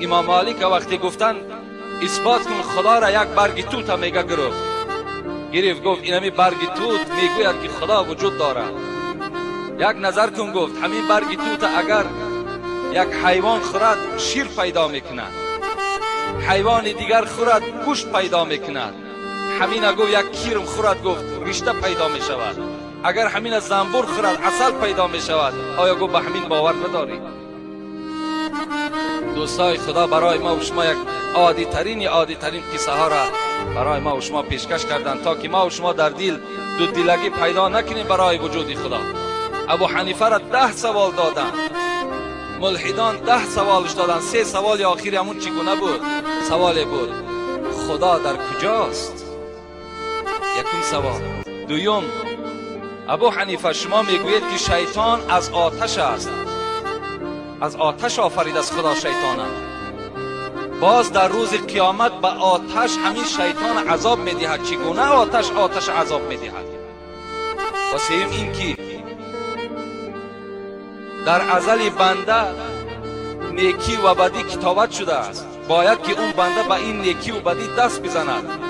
امام مالک وقتی گفتن اثبات کن خدا را یک برگ توت میگه گرفت گفت اینمی برگ توت میگوید که خدا وجود دارد. یک نظر کن، گفت همین برگ توت اگر یک حیوان خورد شیر پیدا میکند، حیوان دیگر خورد گوشت پیدا میکند، همین گفت یک کیرم خورد گفت رشته پیدا میشود، اگر همین زنبور خورد عسل پیدا میشود. آیا گفت به همین باور نداری؟ دوستای خدا برای ما و شما یک عادی ترین قصه ها را برای ما و شما پیشکش کردند تا که ما و شما در دل دو دلگی پیدا نکنیم برای وجود خدا. ابو حنیفه را 10 سوال دادند، ملحدان 10 سوالش دادند. 3 سوال آخری همون چگونه بود؟ سوال بود خدا در کجاست؟ یکم سوال. دوم، ابو حنیفه شما میگویید که شیطان از آتش است، از آتش آفرید از خدا شیطان است، باز در روز قیامت به آتش همین شیطان عذاب میدهد، چگونه آتش آتش عذاب میدهد؟ و سوم این که در ازل بنده نیکی و بدی کتابت شده است، باید که اون بنده به این نیکی و بدی دست بزند،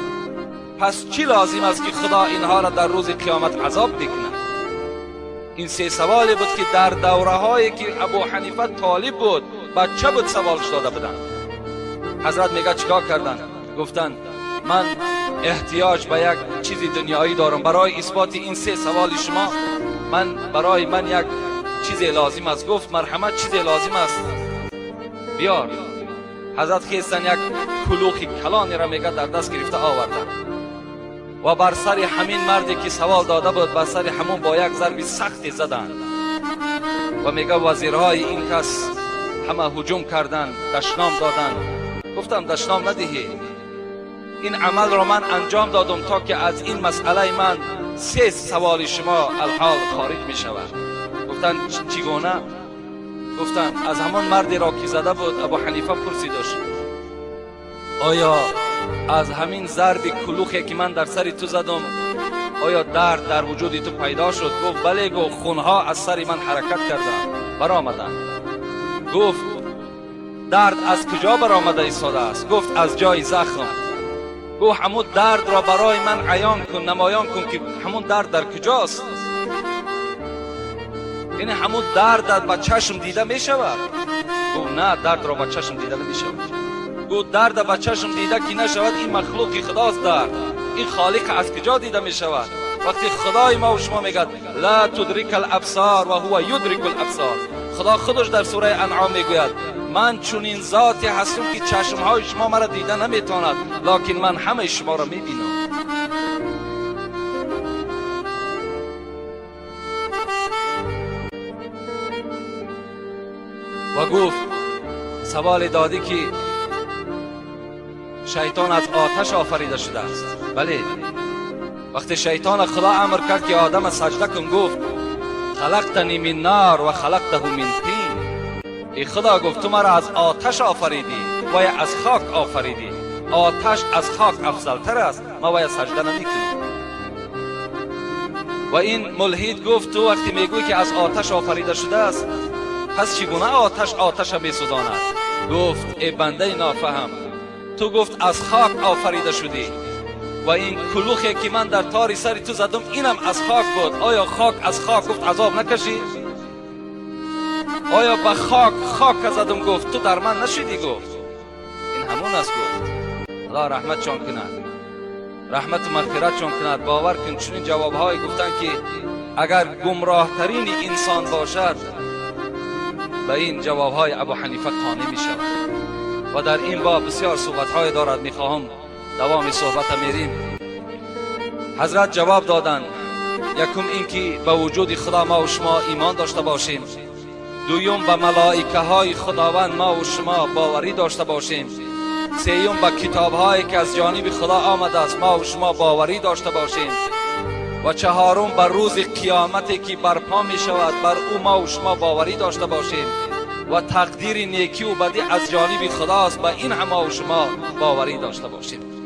پس چی لازم است که خدا اینها را در روز قیامت عذاب بکند؟ این 3 سوالی بود که در دوره هایی که ابو حنیفه طالب بود، بچه بود، سوالش داده بودند. حضرت میگه چیکار کردن؟ گفتن من احتیاج به یک چیز دنیایی دارم، برای اثبات این 3 سوال شما من برای من یک چیز لازم است. گفت مرحمت چیز لازم است بیار. حضرت خیستن یک کلوخ کلانی را میگه در دست گرفته آوردن و بر سر همین مردی که سوال داده بود بر سر همون با یک ضرب سختی زدن و میگه وزیرهای این کس همه هجوم کردن، دشنام دادن. گفتم دشنام ندهی، این عمل را من انجام دادم تا که از این مسئله من 3 سوال شما الحال خارج می شود. گفتن چگونه؟ گفتن از همان مردی را که زده بود ابو حنیفه پرسیدش آیا از همین ضرب کلوخی که من در سر تو زدم آیا درد در وجود تو پیدا شد؟ گفت بله. گفت خونها از سر من حرکت کردند برآمدند. گفت درد از کجا برآمده ایستاده است؟ گفت از جای زخم. گفت همون درد را برای من عیان کن، نمایان کن که همون درد در کجاست. یعنی همون درد با چشم دیده می شود؟ گفت نه، درد را با چشم دیده نمی شود. گفت درد با چشم دیده که نشود، این مخلوق خداست درد، این خالق از کجا دیده می شود؟ وقتی خدای ما و شما میگد لا تدرک الابصار و هو یدرک الابصار، خدا خودش در سوره انعام میگوید من چنین ذاتی هستم که چشمهای شما مرا دیده نمیتواند، لکن من همه شما را میبینم. و گفت سوال دادی که شیطان از آتش آفریده شده است. بله، وقتی شیطان خدا امر کرد که آدم سجده کن، گفت خلقتنی من نار و خلقته من طین. ای خدا، گفت تو مرا از آتش آفریدی و از خاک آفریدی، آتش از خاک افضل تر است، ما باید سجده نمیکنم. و این ملحد گفت تو وقتی میگویی که از آتش آفریده شده است، پس چگونه آتش آتش میسوزاند؟ گفت ای بنده نافهم، تو گفت از خاک آفریده شدی و این کلوخی که من در تاری سر تو زدم اینم از خاک بود، آیا خاک از خاک گفت عذاب نکشی؟ آیا به خاک خاک زدم گفت تو در من نشدی؟ گفت این همون است. گفت خدا رحمت چون کند، رحمت و مغفرت چون کند. باور کن چنین جوابهایی گفتن که اگر گمراه ترین انسان باشد به این جوابهای ابو حنیفه قانع می شود. و در این باب بسیار صحبتهای دارد، میخواهم دوام صحبت میریم. حضرت جواب دادند، یکم اینکه به وجود خدا ما و شما ایمان داشته باشیم، دویم به ملائکه های خداوند ما و شما باوری داشته باشیم، سیوم به کتاب هایی که از جانب خدا آمده است ما و شما باوری داشته باشیم، و چهارم بر روز قیامتی که برپا می شود بر او ما و شما باوری داشته باشیم، و تقدیر نیکی و بدی از جانب خداست، به این هم ما و شما باوری داشته باشیم.